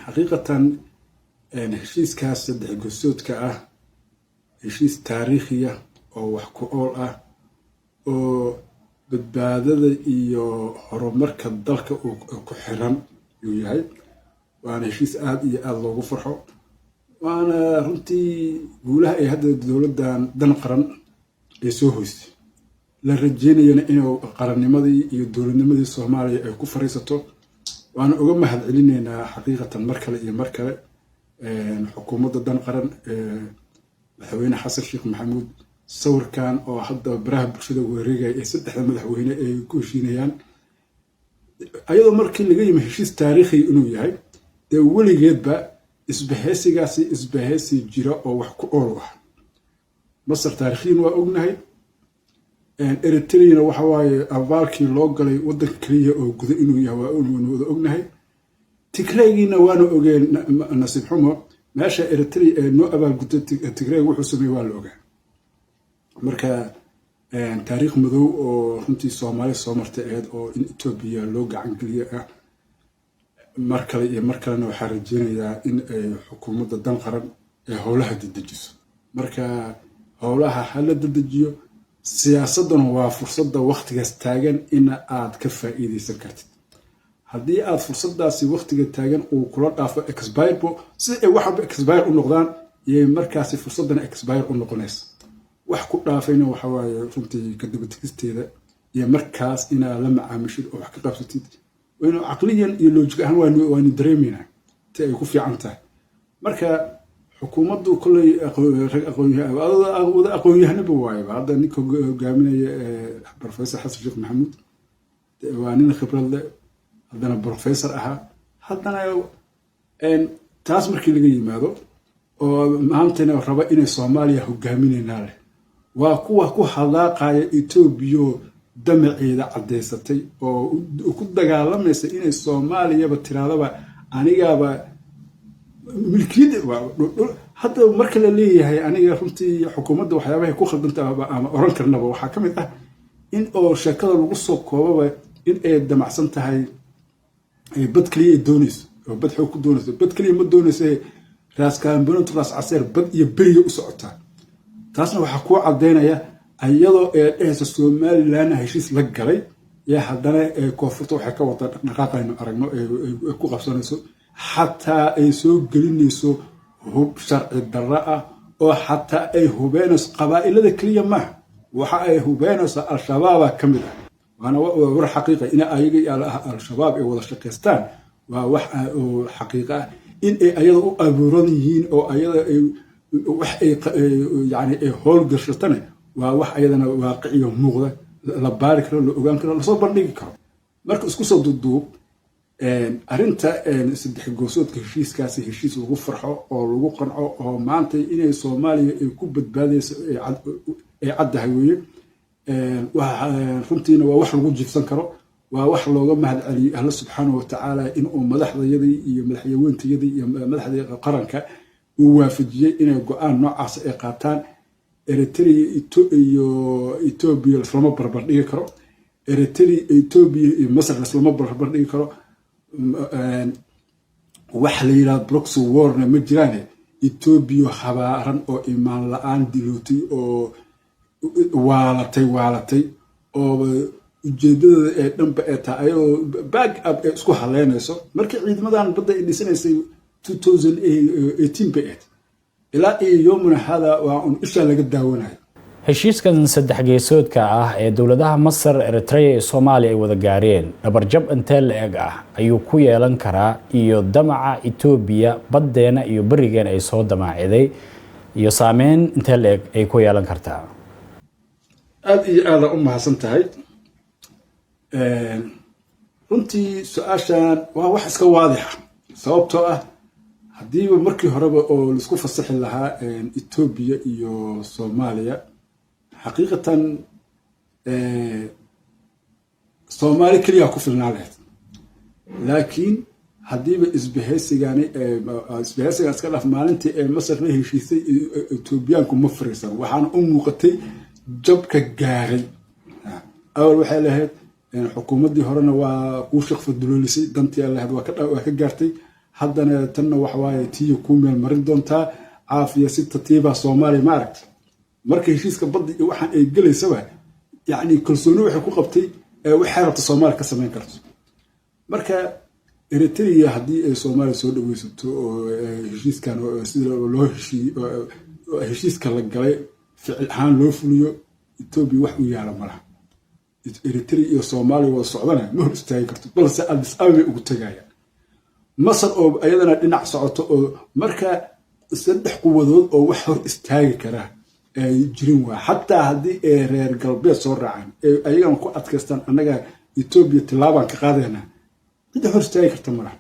Xaqiiqatan, heshiiskaas saddex gosoodka ah, heshiis taariikhiya oo wax ku ool ah oo badbaadada iyo horumarka dalka ku xiran yuu yahay. Waana heshiis aada iyo aada loogu farxo, waana runtii guulaha ay hadda dowladdan Dan Qaran ay soo hoystay, la rajeynayana inuu qarannimadii iyo dowladnimadii Soomaaliya ay ku fariisato. Waana uga mahad celinaynaa xaqiiqatan mar kale iyo mar kale xukuumadda Dan Qaran, Madaxweyne Xasan Sheekh Maxamuud. Sawirkan oo hadda baraha bulshada wareegaya ee saddexda madaxweyne ay ku heshiinayaan, ayadoo markii laga yimi heshiis taariikhi inuu yahay, dee weligeedba isbahaysigaasi isbahaysi jira oo wax ku ool ah. Masar taariikhiyan waa ognahay, Eritreana waxa waaye abaalkii loo galay waddanka keliya oo guda inuu yahay waa wada ognahay. Tigraygiina waana ogeen. Nasiib xumo, meesha Eritrea ee noo abaalgudto, Tigrayg wuxuu sameeyey waa la ogaa. Marka taariikh madow oo runtii Soomaali soo martay ahayd oo in Etoobiya loo gacan geliyo ah. Mar kale iyo mar kalena waxaa rajeynayaa in ay xukuumadda Dan Qaran ay howlaha dedejiso. Marka howlaha hala dedejiyo. Siyaasadduna waa fursadda waktigaas taagan in aad ka faa'iideysan kartid. Haddii aad fursadaasi waktiga taagan uu kula dhaafo, expire bo si ay waxba expire u noqdaan yay markaasi fursaddana expire u noqonaysa. Wax ku dhaafayna waxa waaye runtii ka dabategisteeda iyo markaas inaad la macaamishid oo wax ka qabsatid waynu caqliyan iyo logic ahaan waanu dareemaynaa ti ay ku fiican tahay. Marka xukuumaddu kolley rag wada aqoon-yahanaba waayaba. Hadda ninka hogaaminaya, Professor Xasan Sheekh Maxamuud, waa nin khibrad leh, haddana professor ahaa. Haddana taas markii laga yimaado oo maantana raba inay Soomaaliya hogaaminaynaa leh, waa kuwa ku hadaaqaya Etoobiya damaceeda caddaysatay oo ku dagaalamaysa inay Soomaaliyaba tiraadaba anigaaba milkiyadda. Hadda marka la leeyahay, aniga runtii xukuumadda waxyaabahay ku khaldanta ama oran karnaba waxaa ka mid ah in oo sheekada lagu soo koobaba in ay damacsan tahay bad keliya ay doonayso oo bad xoog ku doonayso. Bad keliya ma doonayso, Raas Kaambooni, Raas Caseer, bad iyo beriya u socotaa. Taasna waxaa kuu caddaynaya iyadoo ee dhehaysa Somaliland heshiis la galay, yaa haddana koonfurta waxay ka wadaa dhaqdhaqaaqaynu aragno ay ku qabsanayso, xataa ay soo gelinayso hub sharci darro ah oo xataa ay hubeynayso qabaa'ilada keliya maaha, waxa ay hubeynayso Al-Shabaaba ka mid ah. Waana war xaqiiqa in ayaga iyo Al-Shabaab ay wada shaqaystaan. Waa wax oo xaqiiqa ah in ay ayada u abuuran yihiin oo ayada ay wax ay yani ay howlgashatana. Waa wax ayadana waaqiciyo muuqda, la baari karo, la ogaan karo, lasoo bandhigi karo. Marka isku soo duuduub, arrinta saddex goosoodka heshiiskaasi, heshiis lagu farxo oo lagu qanco oo maanta inay Soomaaliya ay ku badbaadayso ay caddahay weeye. Runtiina waa wax lagu jiifsan karo, waa wax looga mahad celiyey Alla subxaana wa tacaala inuu madaxdayadii iyo madaxyaweyntayadii iyo madaxdii qaranka uu waafajiyey inay go-aan noocaas ay qaataan. Eritrea iyo Etoobiya laslama barbar dhigi karo. Eritrea, Etoobiya iyo Masar laslama barbar dhigi karo. Wax la yidhahdo proxy warna ma jiraane. Etoobiya habaaran oo imaan la-aan dilootay oo waalatay waalatay oo ujeedadooda ee dhanba ee tahay ayadoo back up ee isku haleynayso. Markii ciidamadan badda ay dhisanaysay 2018 bay ahayd, ilaa iyo yoomuna hada waa un ishaa laga daawanayo. Heshiiskan saddex geesoodka ah ee dowladaha Masar, Eritrea iyo Soomaaliya ay wada gaareen, dhabarjab intee la-eg ah ayuu ku yeelan karaa iyo damaca Etoobiya baddeena iyo berigeena ay soo damaaciday, iyo saameyn intee la-eg ay ku yeelan kartaa? Aada iyo aada u mahadsan tahay. Runtii su-aashan waa wax iska waadixa, sababtoo ah haddiiba markii horeba oo laisku fasaxi lahaa Etoobiya iyo Soomaaliya, xaqiiqatan Soomaali keliyaa ku filnaa lahayd. Laakiin haddiiba isbahaysigani, isbahaysigan iska dhaaf, maalintii ee Masar la heshiisay Etoobiyaanku ma fariisan. Waxaana u muuqatay jabka gaaray. Awal waxay lahayd xukuumaddii horena waa kuu shaqfa duloolisay, dantii lahayd waa ka gaartay. Haddana tanna waxawaaye tiya kuu meel marin doontaa. Caafiya si tatiiba Soomaaliya, ma aragta, marka heshiiska badda iyo waxaan ay gelaysaba, yacni kalsooni waxay ku qabtay waxay rabta Soomaaliya ka samayn karto. Marka Eritrea haddii ay Soomaaliya soo dhaweysato oo heshiiskan sida loo heshiiy heshiiska la galay ficil ahaan loo fuliyo, Etoobiya wax u yaala malaha. Eritrea iyo Soomaaliya wada socdana ma hor istaagi karto, balse Addis Ababay ugu tegayaan. Masar oo iyadana dhinac socoto, oo marka saddex quwadood oo wax hor istaagi kara ay jirin waa, xataa haddii ay reer galbeed soo raacaan ee ayagana ku adkaystaan annaga Etoobiya tillaabaan ka qaadaynaa, cidda hor istaagi karta malaha.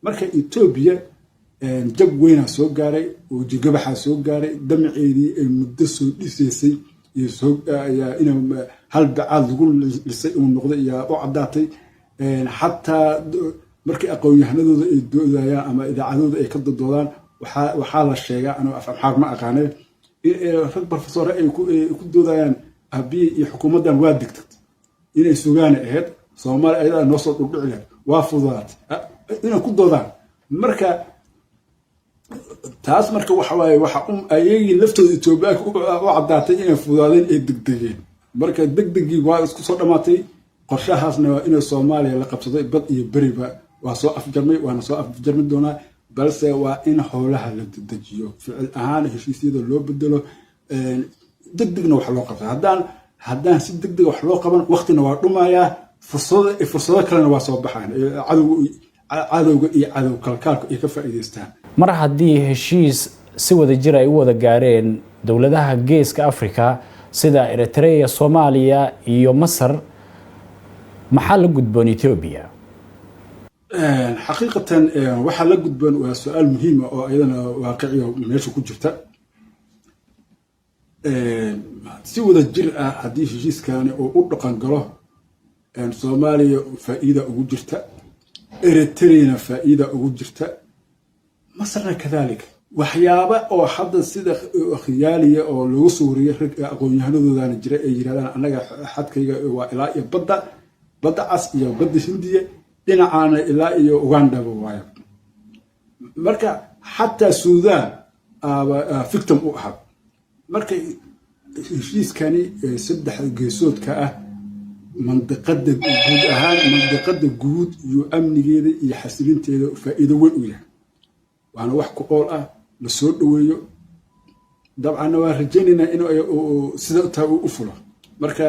Marka Etoobiya jab weynaa soo gaaray oo jigabaxaa soo gaaray. Damaceedii ay muddo soo dhisaysay in hal bacaad lagu lisay uu noqday ayaa u caddaatay. Xataa markii aqoon-yahanadooda ay doodayaan ama idaacadooda ay ka dodoodaan, waxaa la sheegaa, anuu af Amxaar ma aqaanay, in rag professor ay ku doodayaan Abiy iyo xukuumaddan waa degtagtay, inay sugaana ahayd, Soomaaliya ayadaa noo soo dhurdhici lahayd, waa fududaatay inay ku doodaan. Marka taas marka waxa waaye waxa ayagii laftooda Etoobiyaanka u caddaatay inay fududaadeen ee degdegeen. Marka degdegii waa isku soo dhammaatay. Qorshahaasna waa inay Soomaaliya la qabsaday bad iyo beriba waa soo afjarmay, waana soo afjarmi doonaa, balse waa in howlaha la dedejiyo, ficil ahaan heshiisyada loo bedelo, degdegna wax loo qabta. Haddaan si degdega wax loo qaban, waqtina waa dhumayaa, fursado kalena waa soo baxaan, cadowga iyo cadow kalkaalka ay ka faa'iidaystaan. Mar haddii heshiis si wada jir ay u wada gaareen dowladaha Geeska Africa sida Eritrea, Soomaaliya iyo Masar, maxaa la gudboon Etoobiya? Xaqiiqatan waxaa la gudboon waa su-aal muhiima oo iyadana waaqiciga meesha ku jirta. Si wada jir ah haddii heshiiskani uu u dhaqan galo, Soomaaliya faa'iida ugu jirta, Eritreana faa'iida ugu jirta, Masarna kadalika. Waxyaaba oo hadda sida khiyaaliya oo lagu suuriyay rag aqoon-yahanadoodaana jira ay yirahdaan annaga xadkayga waa ilaa iyo badda Cas iyo Badda Hindiya, dhinacaana ilaa iyo Ugandaba waayo. Marka xataa Suudaan aaba victim u ahaa. Marka heshiiskani saddex geesoodka ah mandiqada guud ahaan, mandiqada guud iyo amnigeeda iyo xasilinteeda faa'iido weyn u yahay, waana wax ku ool ah la soo dhoweeyo. Dabcanna waa rajaynaynaa in sida taa uu u fulo. Marka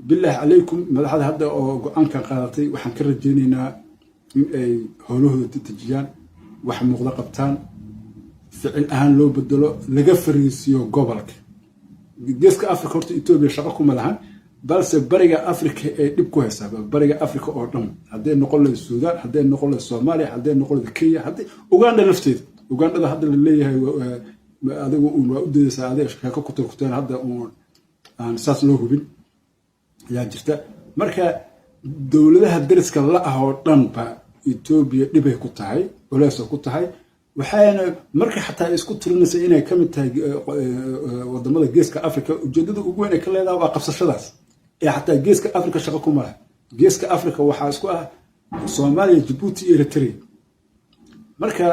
bilaahi calaykum, madaxda hadda oo go-aankan qaadatay waxaan ka rajaynaynaa in ay howlahooda dedejiyaan, wax muuqda qabtaan, ficil ahaan loo bedelo, laga fariisiyo gobolka Geeska Africa. Horta Etoobiya shaqo kuma lahan, balse Bariga Africa ay dhib ku haysaa. Bariga Africa oo dhan, hadday noqon lahayd Suudaan, hadday noqon lahayd Soomaaliya, hadday noqon lahayd Kenya, hadday Uganda lafteeda, Ugandada hadda la leeyahay adigu uun waa u deedaysaa, adiga sheeko ku turkuteen hadda uun aan saas loo hubin ayaa jirta. Marka dowladaha dariska la ah oo dhanba Etoobiya dhibay ku tahay, culeys ku tahay. Waxayna marka xataa isku tirinaysa inay ka mid tahay wadamada Geeska Africa, ujeedada ugu weyn ay ka leedahay waa qabsashadaas ee xataa Geeska Africa shaqo kuma laha. Geeska Africa waxaa isku ah Soomaaliya, Jabuuti iyo Eritrea. Marka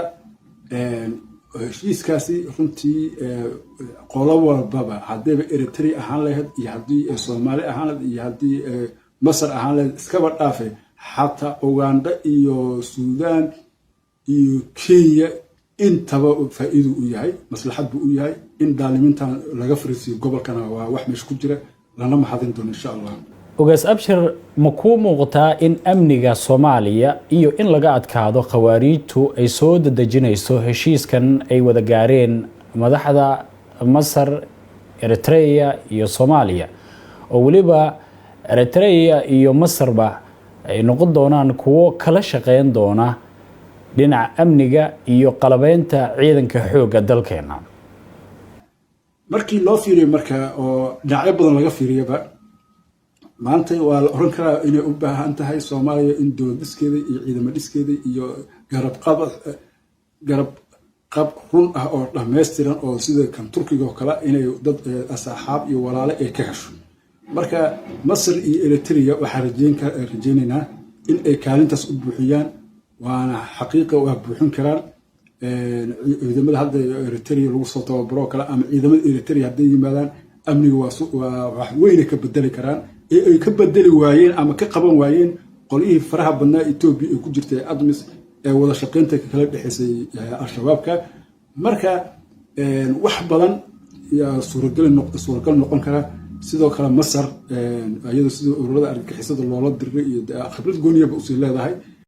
heshiiskaasi runtii qolo walbaba, haddayba Eritrea ahaan lahayd iyo haddii Soomaali ahaan lahayd iyo haddii Masar ahaan lahayd, iskaba dhaafay, xataa Uganda iyo Suudaan iyo Kenya intaba faa'iidu u yahay, maslaxad buu u yahay. In daalimiintan laga fariisiyo gobolkana waa wax meesha ku jira, lana mahadin doono, insha Allah. Ogaas Abshir, ma kuu muuqataa in amniga Soomaaliya iyo in laga adkaado khawaariijtu ay soo dedejinayso heshiiskan ay wada gaareen madaxda Masar, Eritrea iyo Soomaaliya, oo weliba Eritrea iyo Masarba ay noqon doonaan kuwo kala shaqeyn doona dhinaca amniga iyo qalabeynta ciidanka xoogga dalkeena? Markii loo fiiriyo, marka oo dhinacyo badan laga fiiriyaba, maanta waa la oran karaa inay u baahan tahay Soomaaliya in dowlad dhiskeeda iyo ciidamo dhiskeeda iyo garab qab run ah oo dhammaystiran oo sida kan Turkiga oo kale inay dad asxaab iyo walaale ay ka hesho. Marka Masar iyo Eritrea waxaan rajaynaynaa in ay kaalintaas u buuxiyaan. Waana xaqiiqa, waa buuxin karaan ciidamada hadda Eritrea lagu soo tababaro kale, ama ciidamada Eritrea hadday yimaadaan, amniga waa wax weyna ka bedeli karaan ee ay ka bedeli waayeen ama ka qaban waayeen qolyihii faraha badnaa Etoobiya ee ku jirtay ATMIS ee wada shaqaynta kala dhexaysay Al-Shabaabka. Marka wax badan yaa suuragal noqon kara. Sidoo kale Masar, iyadoo sida ururada argagixisada loola diray iyo khibrad gooniyaba usii leedahay.